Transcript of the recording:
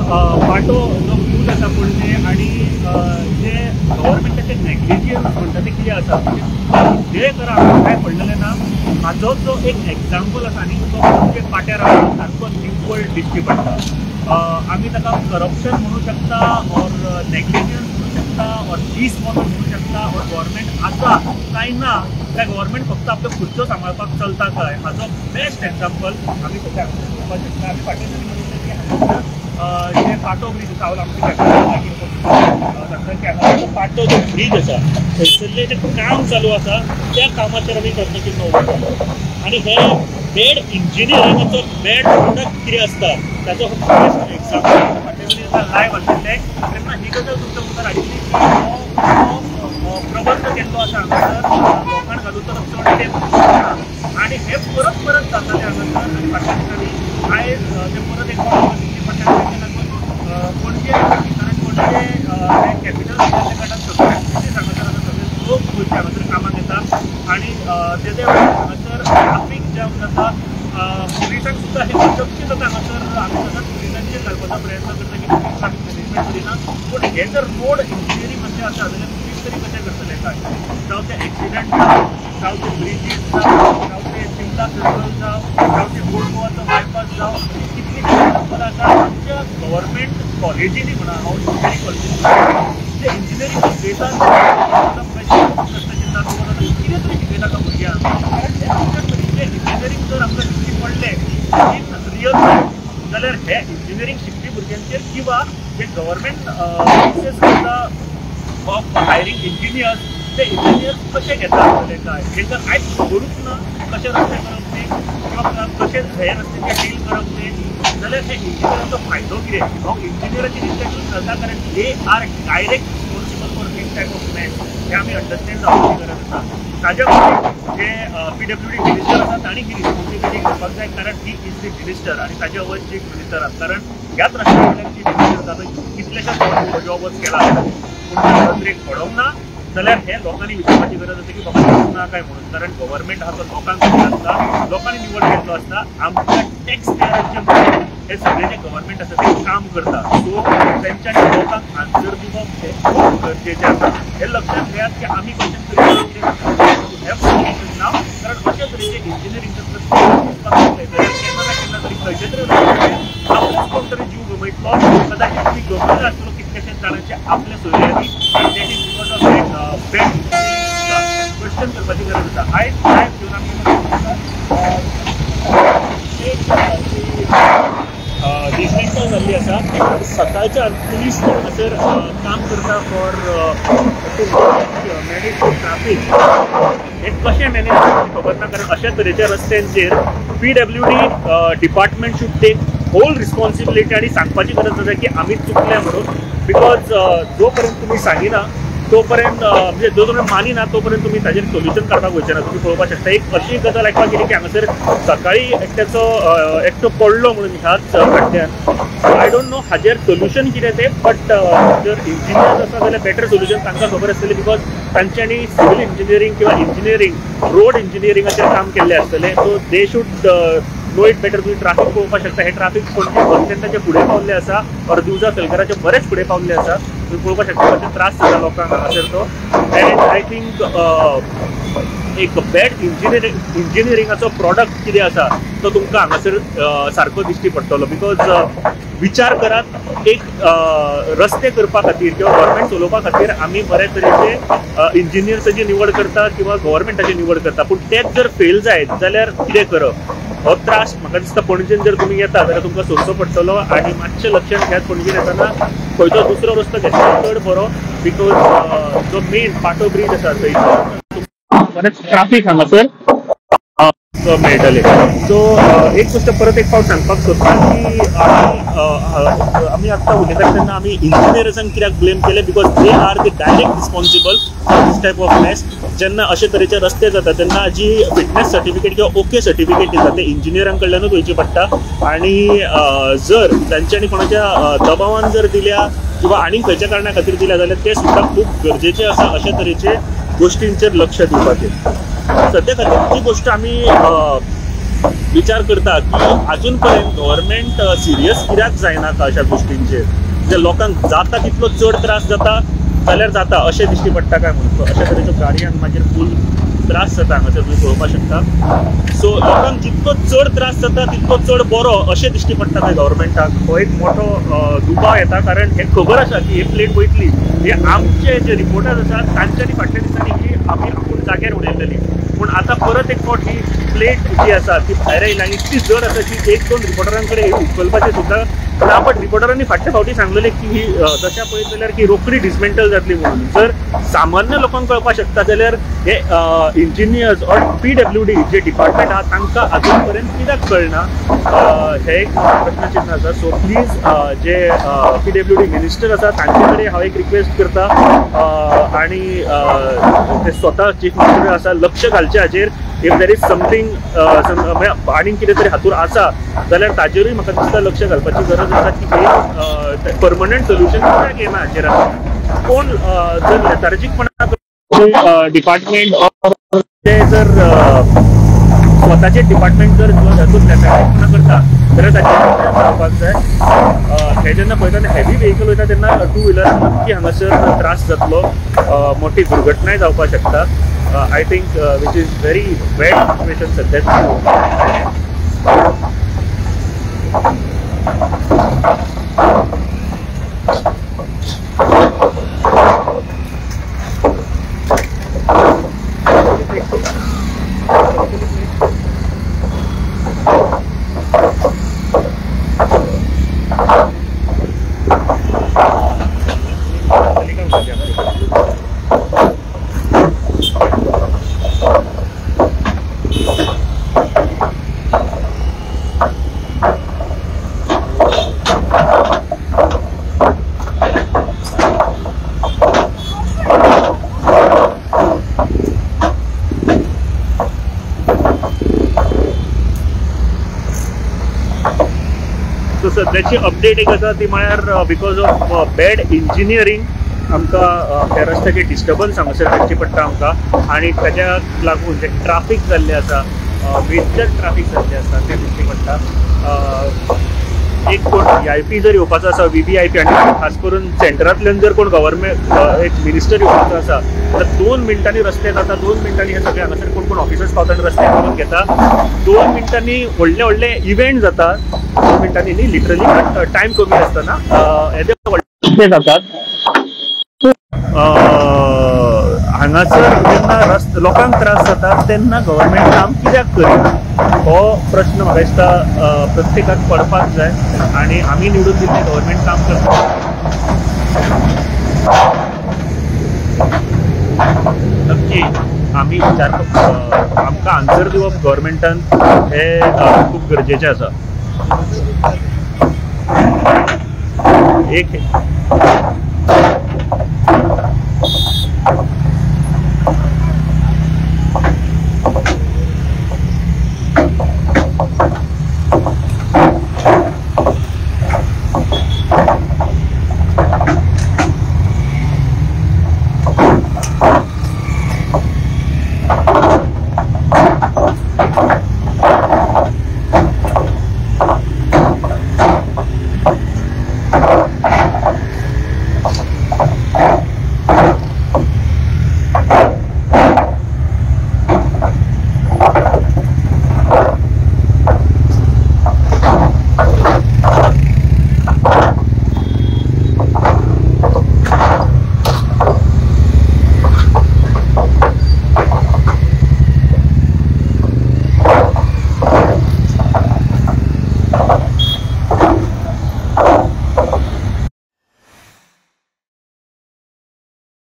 पाटो जो पूल आसा पणजे आनी जे गव्हर्मेंटाचे नेग्लिजन्स म्हणटा ते कितें आसा जे करा कांय पडलेलें ना हाचो जो एक एग्जाम्पल आसा आनी तो पणजे पाट्यार आसा सारको निव्वळ दिश्टी पडटा. आमी ताका करप्शन म्हणू शकता ऑर नेग्लिजन्स म्हणू शकता ऑर डिसमॉरल म्हणू शकता ऑर गव्हर्मेंट आसा काय ना काय गव्हर्मेंट फक्त आपल्यो खुर्च्यो सांबाळपाक चलता काय हाचो बेस्ट एग्जाम्पल आमी सद्या पळोवपाक शकता. आमी फाटल्या दिसांनी बघितलें की हांगासर जे पाटो ब्रीज आसा हांव आमच्या लागीं सांगता की हांगासर पाटो जो ब्रीज आसा थंयसरलें जें काम चालू आसा त्या कामाचेर आमी प्रश्नचिन्ह उबें केलां आनी हे बॅड इंजिनियरिंगाचो बॅड प्रोडक्ट कितें आसता ताचो बेस्ट एग्जाम्पल फाटल्या दिसांनी लायव्ह आशिल्लें. तेन्ना ही गजाल तुमच्या मुखार हाडिल्ली की हो प्रबंध केल्लो आसा हांगासर लोकांक घालून तर चड तेंप आनी हे परत परत जातालें हांगासर. आनी फाटल्या दिसांनी आयज ते परत एक फावट दिश्टी पडटा. ताका लागून पणजे कारण पणजे हें कॅपिटल आशिल्ल्या कारणान सगळे बिजनेस हांगासर आसा, सगळे लोक पणजे हांगासर कामाक येता आनी तेदे वेळार हांगासर ट्राफीक जाम जाता. पुलिसांक सुद्दां हें अशक्य जाता हांगासर. आमी सदांच पुलिसांचेर घालपाचो प्रयत्न करता की पुलीस ट्राफीक मॅनेजमेंट करिना, पूण हे जर रोड इंजिनियरींग अशें आसा जाल्यार पुलीस तरी कशें करतले काय? जावं ते एक्सिडंट जावं, जावं ते ब्रिजीस जावं, जावं ते शिमला सर्कल जावं, जावं ते ओल्ड गोवाचो बायपास जावं, कितलीं एग्जाम्पल आसा आमच्या गव्हर्मेंट कॉलेजींनी म्हणा, हांव इंजिनियरींग कॉलेजींनी जे इंजिनियरींग शिकयता प्रश्नचिन्ह कितें तरी शिकयता का भुरग्यांक? कारण हे तुमच्या तरेचे इंजिनियरींग जर आमकां दिश्टी पडलें इन रियल लायफ जाल्यार हे इंजिनियरींग शिकपी भुरग्यांचेर किंवा जे गव्हर्मेंट प्रोसेस करता ऑफ हायरींग इंजिनियर्स ते इंजिनियर्स कशे घेता आसतले काय? तांकां कांयच खबरूच ना कशे रस्ते करप ते किंवा कशे हे रस्त्याचेर डील करप ते, जाल्यार हे इंजिनियरांचो फायदो कितें? हांव इंजिनियराची रिस्पेक्ट करता कारण they are direct responsible for this type of mess हें आमी अंडरस्टँड जावपाची गरज आसा. ताज्या खातीर जे PWD minister आसा तांणी ही रिस्पॉन्सिबिलिटी घेवपाक जाय कारण he is the minister आनी ताजे वयर चीफ मिनिस्टर आसा. कारण ह्याच रस्त्या वयल्यान चीफ मिनिस्टर जालो कितलेशेच फावटी जॉबच केला पूण ते नदरेक पडोंक ना जाल्यार हे लोकांनी विचारपाची गरज आसा की बाबा दिवंक ना काय म्हणून. कारण गव्हर्मेंट आहा तो लोकांक खातीर आसता, लोकांनी निवड केल्लो आसता, आमच्या टॅक्स पेयरांचे मनी हे सगळे जे गव्हर्मेंट आसा ते काम करता. सो तेंच्यांनी लोकांक आन्सर दिवप हें खूब गरजेचें आसा. हें लक्षांत घेयात की आमी कशें तरेन हें सोल्युशन ना, कारण अशे तरेचे इंजिनियरींगचे प्रस्न दिसपाक लागले जाल्यार केन्ना ना केन्ना तरी खंयचे तरी आपलोच कोण तरी जीव गमयतलो. कदाचित तुमी गमयला आसतलो कितलेशेच जाणांचे आपल्या सोयऱ्यांनी आनी that is because of that bad question करपाची गरज आसा. आयज लायव्ह घेवन आमी एक डिसमेंटल जाल्ली आसा. सकाळच्या पुलीस हांगासर काम करता फॉर टू मॅनेज ट्राफीक. हें कशें मॅनेज करता खबर ना, कारण अशा तरेच्या रस्त्यांचेर PWD department should take whole responsibility आनी सांगपाची गरज आसा की आमी चुकले म्हणून. Because जो पर्यंत तुमी सांगिना तोपर्यंत म्हणजे जो पर्यंत मानिना तोपर्यंत तुमी ताजेर सोल्युशन काडपाक वयचे ना. तुमी पळोवपाक शकता एक अशी गजाल आयकपाक गेली की हांगासर सकाळी एकट्याचो एकटो पडलो म्हणून ह्याच खड्ड्यान. I don't know हाजेर सोल्युशन कितें तें, बट जर इंजिनियर्स आसा जाल्यार बेटर सोल्युशन तांकां खबर आसतलें because तांच्यांनी सिवील इंजिनियरींग किंवा इंजिनियरींग रोड इंजिनियरिंगाचेर काम केल्लें आसतलें. So they should know it better. तुमी ट्राफीक पळोवपाक शकता, हें ट्राफीक पणजे बस स्टँडाचे फुडें पावल्लें आसा ऑर दिवजा सलगराचे बरेच फुडें पावल्लें आसा. तुमी पळोवपाक शकता कशे त्रास जाता लोकांक हांगासर तो. एंड I think एक बॅड इंजिनियरिंगाचो प्रॉडक्ट कितें आसा तो तुमकां हांगासर सारको दिश्टी पडटलो. Because विचार करात एक रस्ते करपा खातीर किंवा गव्हर्मेंट चलोवपा खातीर आमी बरे तरेचे इंजिनियर्साची निवड करता किंवा गव्हर्मेंटाची निवड करता, पूण तेच जर फेल जायत जाल्यार कितें करप? हो त्रास म्हाका दिसता पणजेन जर तुमी येता जाल्यार तुमकां सोंसचो पडटलो. आनी मातशें लक्षांत घेयात पणजेन येतना खंयचो दुसरो रस्तो घेतलो चड बरो because जो मेन पाटो ब्रीज आसा थंयसर बरेंच ट्राफीक हांगासर मेळटले. सो एक गोश्ट परत एक फावट सांगपाक सोदता की आमी आत्तां उलयतात तेन्ना आमी इंजिनियर्सांक कित्याक ब्लेम केलें because they are the direct responsible for this type of mess. जेन्ना अशे तरेचे रस्ते जाता तेन्ना जी फिटनेस सर्टिफिकेट किंवा ओके सर्टिफिकेट दिता ते इंजिनियरां कडल्यानूच वयची पडटा. आनी जर तांच्यांनी कोणाच्या दबावान जर दिल्या किंवा आनी खंयच्या कारणा खातीर दिल्या जाल्यार ते सुद्दां खूब गरजेचें आसा अशे तरेचे गोश्टींचेर लक्ष दिवपाचें. सद्या खातीर जी गोश्ट आमी विचार करता की अजून पर्यंत गव्हर्मेंट सिरियस कित्याक जायना का अशा गोष्टींचेर, जे लोकांक जाता तितलो चड त्रास जाता जाल्यार जाता अशें दिश्टी पडटा काय म्हणून. अशा तरेच्यो गाडयांक मागीर फूल त्रास जाता हांगासर तुमी पळोवपाक शकता. सो लोकांक जितको चड त्रास जाता तितको चड बरो अशें दिश्टी पडटा थंय गव्हर्मेंटाक. हो एक मोठो दुबाव येता, कारण हें खबर आसा की ही प्लेट वयतली. हे आमचे जे रिपोर्टर्स आसात तांच्यांनी फाटल्या दिसांनी ही आमी आपूण जाग्यार उडयतली, पूण आतां परत एक फावट ही प्लेट जी आसा ती भायर आयली आनी इतली जड आसा की एक दोन रिपोर्टरां कडेन उखलपाचें सुद्दां ना. बट रिपोर्टरांनी फाटल्या फावटी सांगलेलें की ही दशा पळयत जाल्यार की रोखडी डिसमेंटल जातली म्हणून. जर सामान्य लोकांक कळपाक शकता जाल्यार हे engineers or PWD J department आहा तांकां अजून पर्यंत कित्याक कळना, हे एक प्रश्नचिन्ह आसा. So please J PWD minister आसा तांचे कडेन हांव एक रिक्वेस्ट करता आनी ते स्वता चीफ मिनिस्टर आसा लक्ष घालचें हाचेर. If there is something म्हळ्यार आनीक कितें तरी हातूर आसा जाल्यार ताजेरूय म्हाका दिसता लक्ष घालपाची गरज आसा की एक परमनंट सोल्युशन कित्याक येना हाचेर. कोण जर लेथार्जीकपणान डिपार्टमेंट ते जर स्वताचे डिपार्टमेंट जर हातूंत लेथार्जीकपणा करता जाल्यार ताचेर जावपाक जाय. हे जेन्ना पळयता हेवी व्हेकल वयता तेन्ना टू व्हिलर नक्की हांगासर त्रास जातलो, मोठी दुर्घटनाय जावपाक शकता. I think which is very bad situation सध्या. सध्याची अपडेट एक आसा ती म्हळ्यार because of bad engineering आमकां ह्या रस्त्याचे डिस्टर्बन्स हांगासर काडची पडटा आमकां आनी ताच्या लागून जे ट्राफीक जाल्लें आसा, मेजर ट्राफीक जाल्लें आसा तें दिश्टी पडटा. एक कोण VIP जर येवपाचो आसा, VVIP, आनी खास करून सेंटरांतल्यान जर कोण गव्हर्मेंट एक मिनिस्टर येवपाचो आसा तर 2 मिनटांनी रस्ते जाता, 2 मिनटांनी हे सगळे हांगासर कोण कोण ऑफिसर्स पावता आनी रस्ते करून घेता. 2 मिनटांनी व्हडले व्हडले इव्हेंट जाता, 2 मिनटांनी न्ही लिटरली, बट टायम कमी आसतना येदे व्हडले जातात. हांगासर जेन्ना लोकांक त्रास जाता तेन्ना गव्हर्मेंट काम कित्याक करिना हो प्रश्न म्हाका दिसता प्रत्येकाक पडपाक जाय आनी आमी निवडून दिल्लें गव्हर्मेंट काम करता. नक्की आमी विचार आमकां आन्सर दिवप गव्हर्मेंटान हें खूब गरजेचें आसा. एक